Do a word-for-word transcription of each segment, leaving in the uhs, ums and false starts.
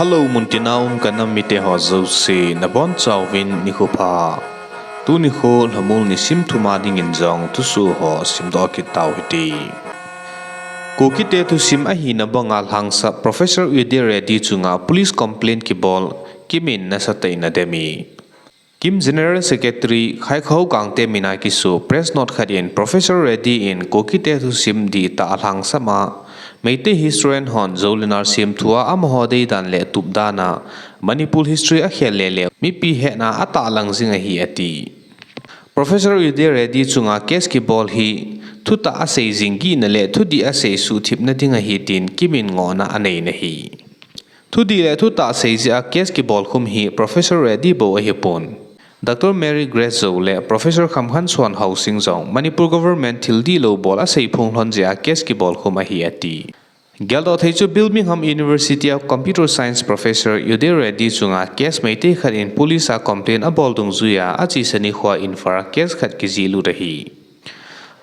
Hello, muntina um ka nam mite ho jouse, nabonchauvin nikho pha. Tuni kho Lhamul nisim thum a dingin jong thusoh ho simdoh kit tau hite. Kukite thusim ahina banga lhangsap Professor Uday Reddy chunga police complaint kibol, KIM in nasatah in adem e. KIM General Secretary Khaikho Gangte mina kisu press note khat in Professor Reddy in Kukite thusim dihtah alhangsap a, Meitei historian hon Zolinar semthua amaho deidan le tupdan a Manipur history akhel lele mipi hetna atahlang jing ahi ati. Professor Uday Reddy chunga case kibol hi thutah asei jing gihna le thudih asei suhthipna ding ahi tin KIM in ngohna aneina ahi. Thudih le thutah sei jeh a case kibol khum hi Professor Reddy bou ahipon, Doctor Mary Grace Zou le Professor Khamkhansuan Haosing jong Manipur government thil dihlou bol asei phung lhon jeh a case kibol khum ahi ati. Geldoh thei chu Birmingham University a Computer Science Professor Uday Reddy chunga case Meitei khat in police a complaint abol dungjuiya achesa nikhoa Imphal a case khat kijih lut ahi.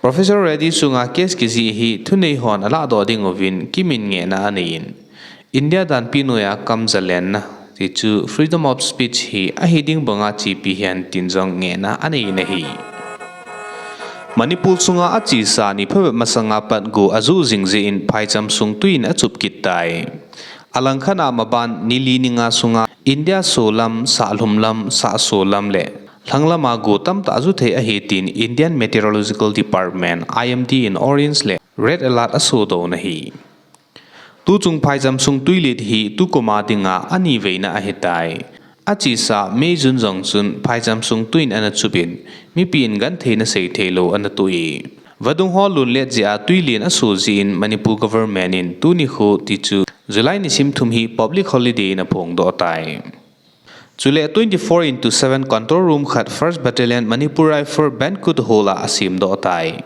Professor Reddy chunga case kijih hi thunei hon alahdoh ding uvin KIM in ngehna anei in, India danpi noiya kam jalenna, tichu freedom of speech hi ahi ding banga chepi hen tin jong ngehna anei in ahi. Manipur sunga achesa ni phabep masanga pat go ajuh jing jeh in phaicham sung twi in achup kit tai. Alangkhat a maban ni li ni nga sunga India solam, sahlum lam, sahso lam le lhanglam a go tamtah ajuh thei ahi tin Indian Meteorological Department, I M D in orange le red alert asodoh na ahi. Tuchung phaicham sung twilet hi tukum a dinga aniveina ahitai. Achesa May June jong chun phaicham sung twi in ana chup in, mipi in gentheina seitheilou ana toh e. Vadung ho lunlet jeh a twilen aso jeh in Manipur government in tuni kho tichu July nisim thum hi public holiday in aphongdoh tai. Chule twenty-four into seven control room khat First Battalion Manipur Rifle Banquet Hall a asemdoh tai.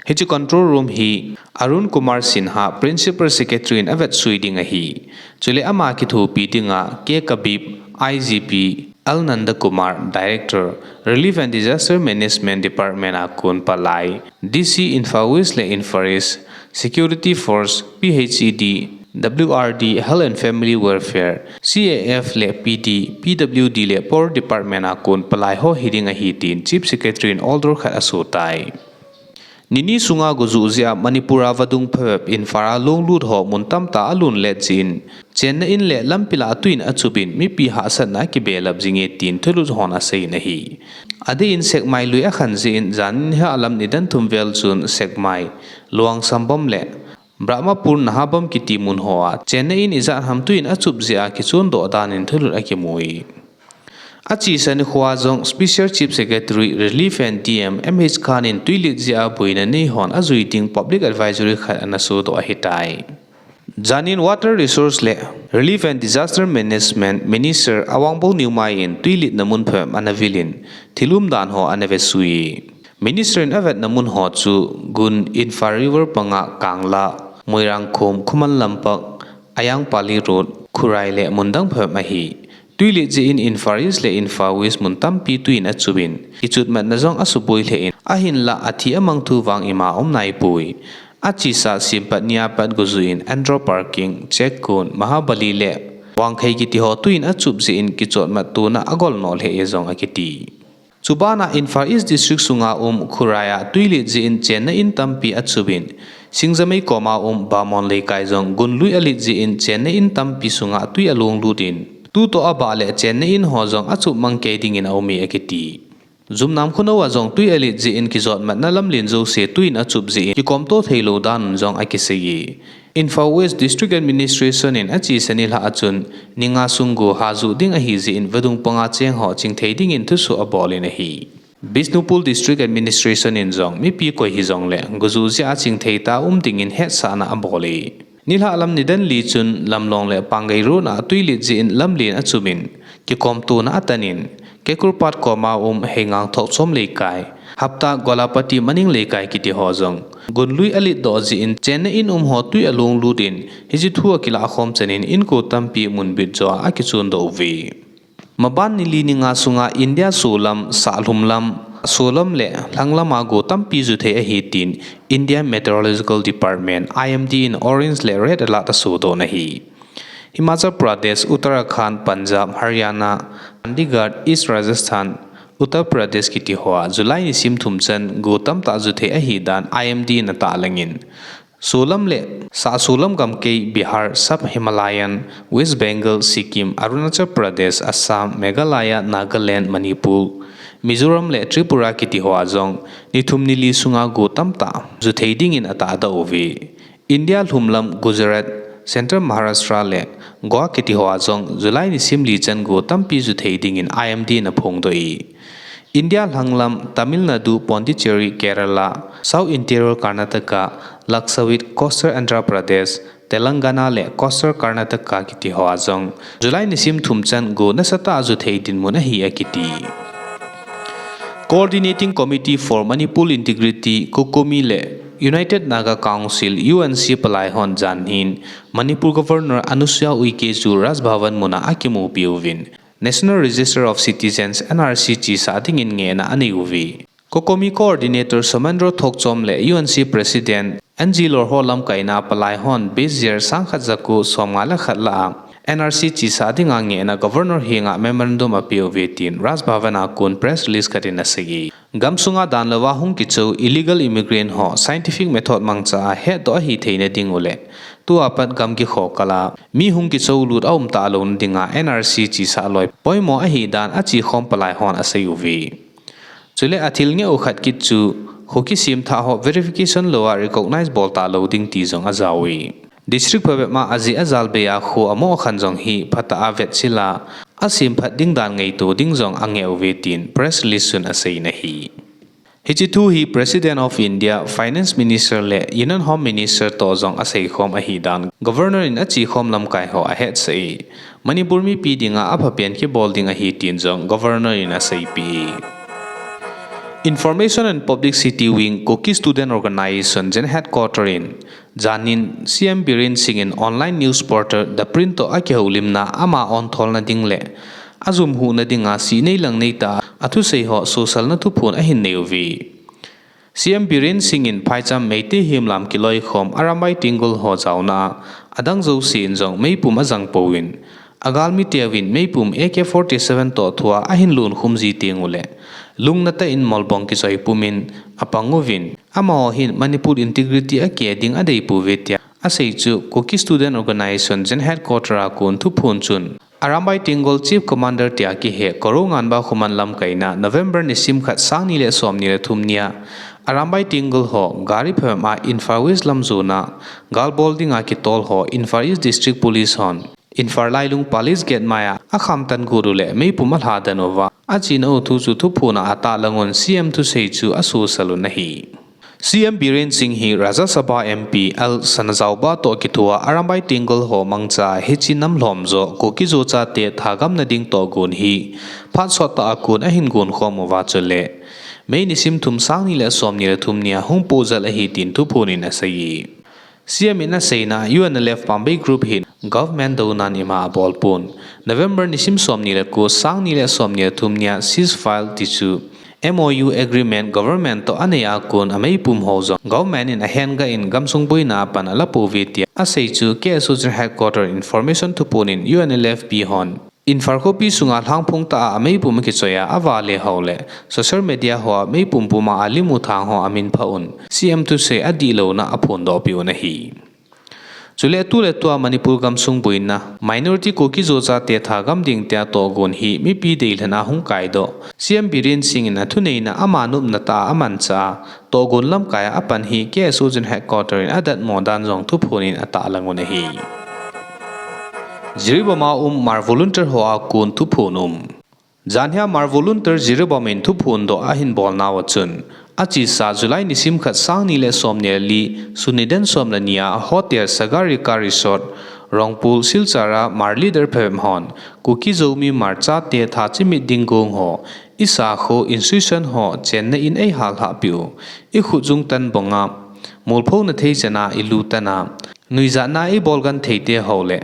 Hiche control room hi Arun Kumar Sinha, Principal Secretary in avetsui ding ahi. Chule ama kithopi dinga K Kabib, I G P, L Nanda Kumar, Director, Relief and Disaster Management Department a kon palai, D C Imphal West le Imphal East, Security Force, P H E D, W R D, Health and Family Welfare, C A F le P D, P W D le Power Department a kon palai ho hiding ahi tin Chief Secretary in order khat aso tai. Nini sunga gojuh jeh a Manipur a vadung phabep Imphal a lunglut ho mun tamtah a lunlet jeh in, chenna in le lampi lah a twi in achup in mipi hahsatna akibelap jing e tin thulut hon asei in ahi. Adeh in Sekmai lui akhan jeh in jan in nilhah lam nidan thum vel chun Sekmai, Luang Sambom le Brahmapur Nahabam kiti mun ho a chenna in ijat ham twi in achup jeh a kichondoh dan in thulut akimu e. Achesa nikhoa jong Special Chief Secretary Relief and D M M H Khan in twilet jeh a boina nei hon ajui ding public advisory khat ana sodoh ahitai. Jan in Water Resource le Relief and Disaster Management Minister Awangbou Newmai in twiletna mun phabep ana vil in thil umdan ho ana vesui e. Minister in avetna mun ho chu Gun, Imphal River panga Kangla, Moirangkhom, Khuman Lampak, Ayangpali Road, Khurai le mun dang phabep ahi. Twilet jeh in Imphal East le Imphal West mun tampi twi in achup in, kichutmatna jong asuboi lheh in, ahinlah athi amang thu vang ima um naipoi. Achesa sempat nia pat gojuh in Andro Parking, Checkon, Mahabali le Wangkhei kiti ho twi in achup jeh in kichotmat tona agol noh lheh e jong akiti. Chubana Imphal East District sunga um Khurai a twilet jeh in chenna in tampi achup in, Singjamei koma um Bamon Leikai jong gunlui alet jeh in chenna in tampi sunga twi alunglut in, tutoh abah le chenna in ho jong achup mang kei dingin aum e akiti. Jumnam Khunou a jong twi alet jeh in kijotmatna lamlen jouse twi in achup jeh in kikomto theilou dan un jong akisei e. Imphal West District Administration in achesa nilhah a chun, ni nga sung go hajuh ding ahi jeh in vadung panga cheng ho chingthei dingin thusoh abol in ahi. Bishnupur District Administration in jong mipi koi hijongle gojuh jeh a chingthei tah a um dingin hetsahna abol e. Nilhah lam nidan li chun Lamlong le Pangai Road a twilet jeh in lamlen achup in, kikomtona atan in, Kekurpat koma um Heingangthok Chom Leikai, Hapta Golapati Maning Leikai kiti ho jong gunlui aletdoh jeh in chenna in um ho twi alunglut in, hiche thu akilah khom chan in inko tampi munbit jo a akichondoh uve. Maban ni li ni nga sunga India solam, sahlum lam, solam le lhanglam a go tampi juthei ahi tin India Meteorological Department, I M D in orange le red alert asodoh na ahi. Himachal Pradesh, Uttarakhand, Punjab, Haryana, Chandigarh, East Rajasthan, Uttar Pradesh kiti hoa July nisim thum chan go tamtah ju thei ahi dan I M D in atahlang in, solam le sahsolam gamkei Bihar, Sub Himalayan, West Bengal, Sikkim, Arunachal Pradesh, Assam, Meghalaya, Nagaland, Manipur, Mizoram le Tripura kiti hoa jong nithum nili sunga go tamtah ju thei dingin atahdoh uve. India lhumlam Gujarat, Central Maharashtra le Goa kiti hoa jong July nisim li chan go tampi ju thei dingin I M D in aphongdoh e. India lhanglam Tamil Nadu, Pondicherry, Kerala, South Interior Karnataka, Lakshadweep, Coastal Andhra Pradesh, Telangana le Coastal Karnataka kiti hoa jong July nisim thum chan go nasatah a ju thei dinmun ahi akiti. Coordinating Committee for Manipur Integrity, COCOMI le United Naga Council, U N C palai hon janhin Manipur Governor Anusuiya Uikey chu Raj Bhavan muna akimupi uvin, National Register of Citizens, N R C, chesah dingin ngehna anei uve. COCOMI Coordinator Somendro Thokchom le U N C President N G Lorho lamkaina palai hon base year sangkhat jako somnga le khat lah a N R C chesah dinga ngehna Governor henga memorandum apeuve tin Raj Bhavan a kon press release khat in asei e. Gamsunga danlouva hung kichou illegal immigrant ho scientific method mangcha a hetdoh ahi theina ding u le, tua pat gamgi khokal a mi hung kichou lut aum talouna dinga N R C chesah loi poimo ahi dan achekhom palai hon asei uve. Chule athil ngeh u khat kit chu, kho kisemthah ho verification louva recognize bol talou ding ti jong ajao e. District phabep ma ajeh ajal bei a kho amoh khan jong hi phatah a vetsil a, asemphat ding dan ngaito ding jong angeh uve tin press release chun asei in ahi. Hiche thu hi President of India, Finance Minister le Union Home Minister toh jong aseikhom ahi dan Governor in achekhom lamkai ho ahetsah e. Manipur mipi dinga aphapen kibol ding ahi tin jong Governor in aseipeh e. Information and Publicity Wing, Kuki Student Organisation, General Headquarter in janin C M Biren Singh in online news portal The Print toh akihoulimna ama ontholna ding le ajumhuhna dinga sihnei langnei tah a athusei ho suhsalna thuphon ahin nei uve. C M Biren Singh in phaicham Meitei hemlam kiloikhom Arambai Tenggol ho jaona a adang jouse in jong meipum ajang pouvin, agalmi teuvin meipum A K forty-seven toh thua ahin lonkhum ji teng ule, lungna tah in molbong kichoi pumin apang uvin, amaho hin Manipur integrity akeh ding adeipouve tia asei chu Kuki Student Organisation General Headquarter a kon thuphon chun Arambai Tenggol Chief Commander tia kihe Korounganba Khuman lamkaina November nisim khat sangni le somni le thum nia Arambai Tenggol ho gari phabep a Imphal West lam jona gal bol dinga kitol ho Imphal East District Police hon Imphal Lailung Palace Gate maiya akhamtan got ule meipum alhadan uva achenau thu chu thuphon a atahlang un C M thusei chu asuhsal un ahi. C M Biren Singh hi Rajya Sabha M P L Sanajaoba toh kithua Arambai Tenggol ho mangcha hiche nam lhomjo Kuki-Zo chate thagamna ding tohgon hi phat sottah a kon ahin gonkhom uva chule May nisim thum sangni le somni le thum nia hung pohjal ahi tin thuphon in asei e. C M in aseina U N L F Pambei Group hin government dounan ima abolpon. November nisim somni le ko sangni le somni le thum nia ceasefire tichu M O U agreement government toh anei a kon ameipum ho jong government in ahengah in gamsung boina a pan alapouve tia asei chu K S O General Headquarter information thuphon in U N L F P hon Imphal khopi sunga lhangphong tah a ameipum akichoi a avale ho le social media hoa meipum puma alimu thang ho aminphah un C M thusei adihlouna aphondohpeh un ahi. Chule tuletua Manipur gamsung boina minority Kuki-Zo chate thagam ding tia tohgon hi mipi deilhen a hung kaidoh C M Biren Singh in athuneina ama nopna tah a amanchah a tohgon lamkai a apan hi K S O General Headquarter in adatmo dan jong thuphon in atahlang un ahi. Jiribam a um Hmar volunteer ho a kon thuphon um. Janhia Hmar volunteer Jiribam in thuphondoh ahin bolnauva chun, achesa July nisim khat sangni le somni le li, sun nidan som le ni a Hotel Sagarika Resort, Rongpur, Silchar a Hmar leader phabep hon Kuki-Zomi Hmar chate thachimit ding gong ho, isakho institution ho chenna in eihalhahpeh u, ikhutjung tan bonga molphouna thei chana ilu tana nuijatna ibolgan theite ho le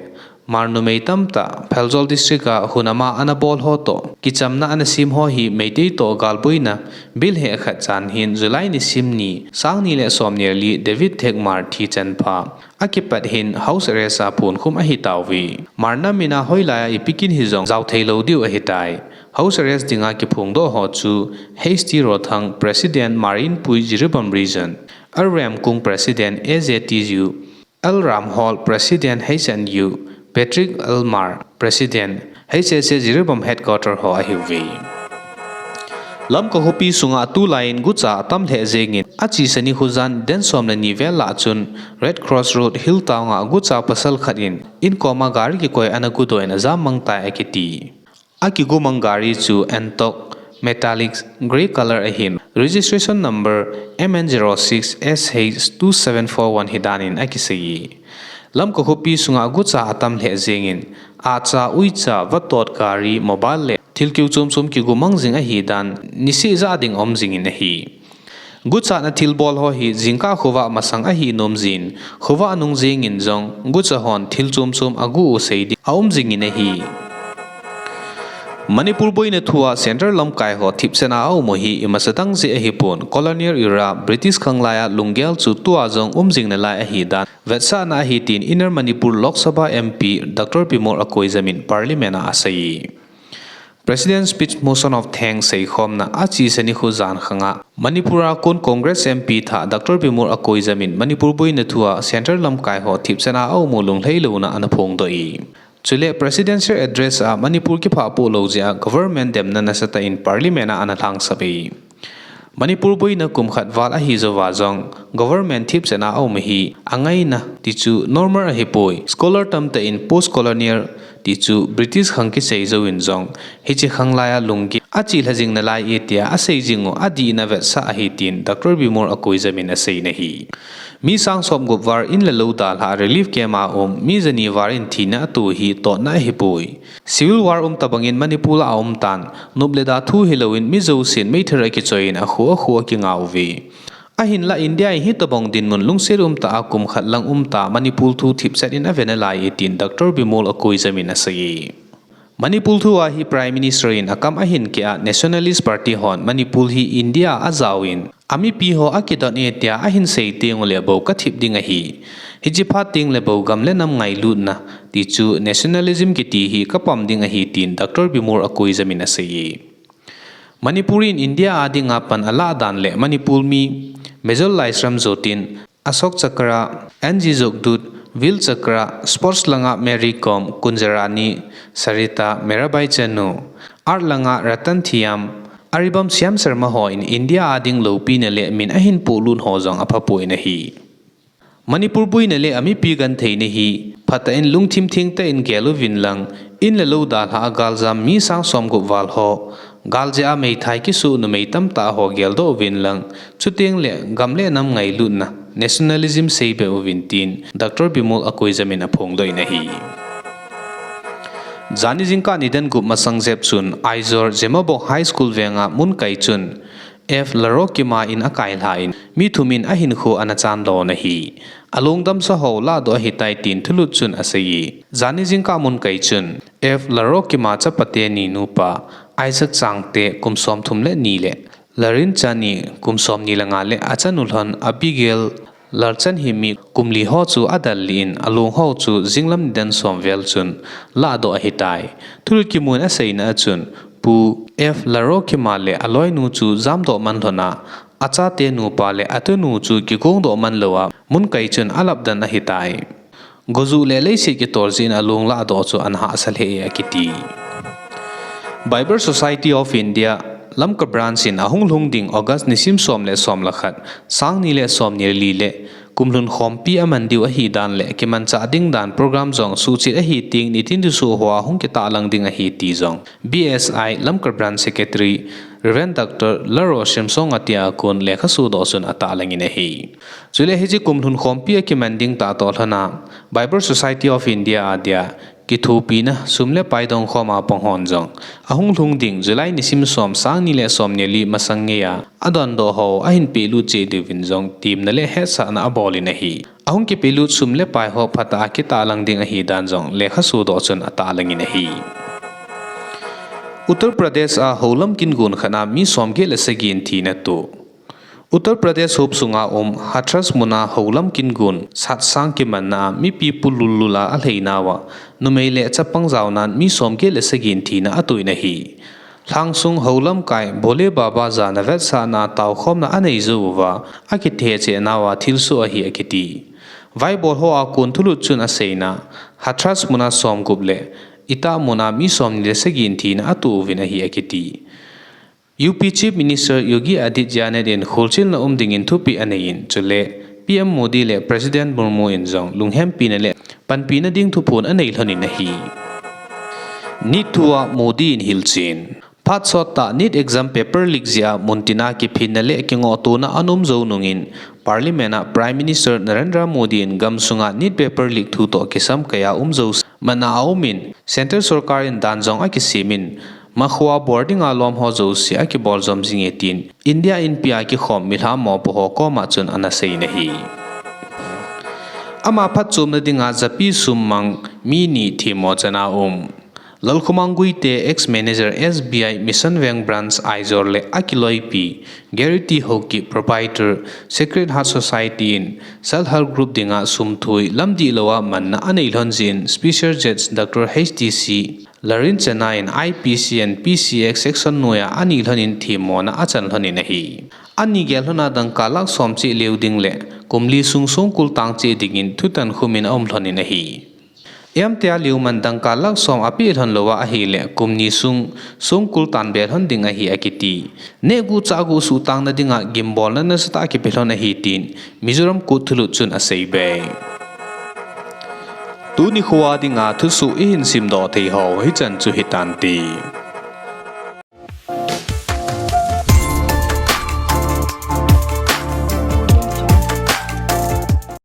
Hmar numei tamtah Pherzawl District a hunama ana bol ho toh kichamna ana sem ho hi Meitei toh galboina bil heh khat chan hin July nisim ni, sangni le somni le li David Thekmar thi chan pha akipat hin house arrest a phonkhum ahi tauve. Hmar nam in a hoilai a ipi kin hijong jao theilou diu ahitai. House arrest dinga kiphongdoh ho chu H T Rothang, President, Hmar Inpui, Jiribam Region, L Remkung, President, A J T U, L Ramhol, President, H N U, Patrick L Mar, President, H S A Jiribam Headquarter ho ahiuve. Lamka khopi sunga tulai in gucha atam lheh jengin, achesa nikho jan den som le ni vel lah chun Red Cross Road, Hill Town a gucha pasal khat in inkoma gari kikoi ana gudoh in ajam mang tai akiti. Akigumang gari chu Ntorq, metallic grey color ahin, registration number M N zero six S H two seven four one hidan in akisei e. Lamka khopi sunga gucha atam lheh jengin, ahcha, uicha, vatot, gari, mobile le thil keu chom chom kigumang jing ahidan niseh jah ding aum jingin ahi. Guchatna thilbol ho hi jingkah khovah masang ahi nom jin, khovah nung jengin jong gucha hon thil chom chom agu u sei ding aum jingin ahi. Manipur boina thua Central lamkai ho thipchetna aum u hi imacha dang jeh ahipon, colonial era British khanglai a lunggel chu tua jong um jing nalai ahidan vetsahna ahi tin Inner Manipur Lok Sabha M P Doctor Bimol Akoijam in Parliament a asei. President Speech Motion of Thanks seikhomna achesa nikho jan khanga Manipur a kon Congress M P thah Doctor Bimol Akoijam in Manipur boina thua Central lamkai ho thipchetna aum u lunglhailouna ana phongdoh e. Chule Presidential Address a Manipur kiphah poh lou jeh a government demna nasatah in Parliament a ana lhangsap e. Manipur boina kum khat val ahi jouva jong government thipchetna aum u hi angaina tichu normal ahipoi. Scholar tamtah in post colonial tichu British khang kisei jouvin jong hiche khanglai a lunggel achelha jing nalai e tia asei jing u adihna vetsah ahi tin Doctor Bimol Akoijam in aseina ahi. Mi sang somgup val in le lou dalhah relief camp a um mi jani val in thina ato hi totna ahipoi. Civil war um tobangin Manipur a aumtan, nop le da thu hilouvin mi jousen meithal akichoi in akho akho akingah uve. Ahinlah India in hitobang dinmun lungset umtah a kum khat lang umtah Manipur thu thipchet in ave nalai e tin Doctor Bimol Akoijam in asei e. Manipur thua hi Prime Minister in akam ahin keh a Nationalist Party hon Manipur hi India a ajaovin, amipi ho akidot e tia ahin sei teng uleh bou kathip ding ahi. Hiche phat tengleh bou gam le nam ngailutna tichu nationalism kiti hi kapam ding ahi tin Doctor Bimol Akoijam in asei e. Manipur in India a dinga pan alah dan le Manipur mi Major Laishram Jyotin, Ashok Chakra, N G Jagdut, Veer Chakra, sports langa Mary Kom, Kunjarani, Sarita, Mirabai chanu, art langa Ratan Thiam, aribam Shyam Sharma ho in India a ding loupina le min ahin polut ho jong aphapoi ahi. Manipur boina le amipi gentheina hi phatah in lungthim thengtah in gel uvin lang, in le lou dalhah a galjam mi sang somgup val ho, galjeh a meithai kisoh numei tamtah ho geldoh uvin lang, chutengleh gam le nam ngailutna nationalism seibeh uvin tin Doctor Bimol Akoijam in aphongdoh in ahi. Jani jingkah nidan gup masang jep chun Aizawl Zemabok High School venga munkai chun F Lalrokima in akailha in mi thum in ahinkho ana chanlon ahi. Alungdamsa ho lahdoh ahitai tin thulut chun asei e. Jani jingkah munkai chun F Lalrokima chapate ni nupa Isaac Changte kum somthum le ni le Lalrinchani kum somni le nga le achanu lhon Abigail Lalchanhimi kum li ho chu adallih in alung ho chu jinglam nidan som vel chun lahdoh ahitai. Thulut kimun aseina a chun Pu F Lalrokima le aloinu chu jamdoh man lhon a, achate nupa le atunu chu kigongdoh man lou a munkai chun alapdan ahitai. Gojuh le leiset kitol jeh in alung lahdoh chu ana hahsa lheh e akiti. Bible Society of India Lamka Branch in ahung lhung ding August nisim som le som le khat, sangni le somni le li le kumlhun khompi aman diu ahidan le kimanchah ding dan program jong suhchet ahi teng nitin thusoh hoa hung kitahlang ding ahi ti jong B S I Lamka Branch Secretary Reverend Doctor Lalroshim Songatia a kon lekhasoh doh chun atahlang in ahi. Chule hiche kumlhun khompi akiman ding tah toh lhon a Bible Society of India a dia kithopina sum le pai dongkhom a pang hon jong ahung lhung ding July nisim som, sang ni le som ni le li masang ngeiya adondoh ho ahin pelut cheh diuvin jong temna le hetsahna abol in ahi. Ahung kipelut sum le pai ho phatah a kitahlang ding ahi dan jong lekhasodoh chun atahlangin ahi. Uttar Pradesh a houlam kin gon khat a mi somget le sagi in thina toh. Uttar Pradesh hop sunga um Hathras muna houlam kin gon satsang kimanna a mipi pul lullul a alheinauva numei le chapang jaonan mi somget le sagi in thina atoh in ahi. Lhangsung houlam kai Bhole Baba jana vetsahna taokhomna anei jou uva, akithe chehnauva thilsoh ahi akiti. Vaibol hoa kon thulut chun aseina, Hathras muna somgup le Etah muna mi somni le sagi in thina atoh uvin ahi akiti. U P Chief Minister Yogi Adityanath in kholchilna um dingin thupeh aneiyin, chule P M Modi le President Murmu in jong lunghempina le panpina ding thuphon anei lhonin ahi. NEET thua Modi in hilchen. Phat sottah NEET exam paper leak jeh a muntina kiphinna le kingohtona ana um jou nungin Parliament a Prime Minister Narendra Modi in gamsunga NEET paper leak thu toh kisamkaiya um jouse manna aumin, Centre sorkar in dan jong akisemin, makhua boarding a lom ho jouse akibol jom jinge tin India inpia kikhom milham mopo ho koma chun ana seiyin ahi. Ama phatchomna dinga japi summang mi ni themmo chana um. Lalkhomang Guite, ex-manager S B I Mission Veng Branch Aizawl le akiloipi Garrity Haokip, proprietor Sacred Heart Society in Self Help Group dinga sumthui lamdih louva manna anei lhon jeh in Special Judge Doctor H T C Larin Chena in I P C and P C X section noiya ani lhonin themmona achan lhonin ahi. Ani gel lhona dangka lakh som cheh leu ding le kum li sung songkul tang cheh dingin thutan khumin aum lhonin ahi. Emtia leuman dangka lakh som apeh lhon louva ahile kum ni sung songkul tanbe lhon ding ahi akiti. Nehguh chahguh suhtangna dinga gimbolna nasatah a kipe lhon ahi tin Mizoram court thulut chun aseibe. Tuni khoa dinga thusoh ihin simdoh thei ho hichan chu hitante.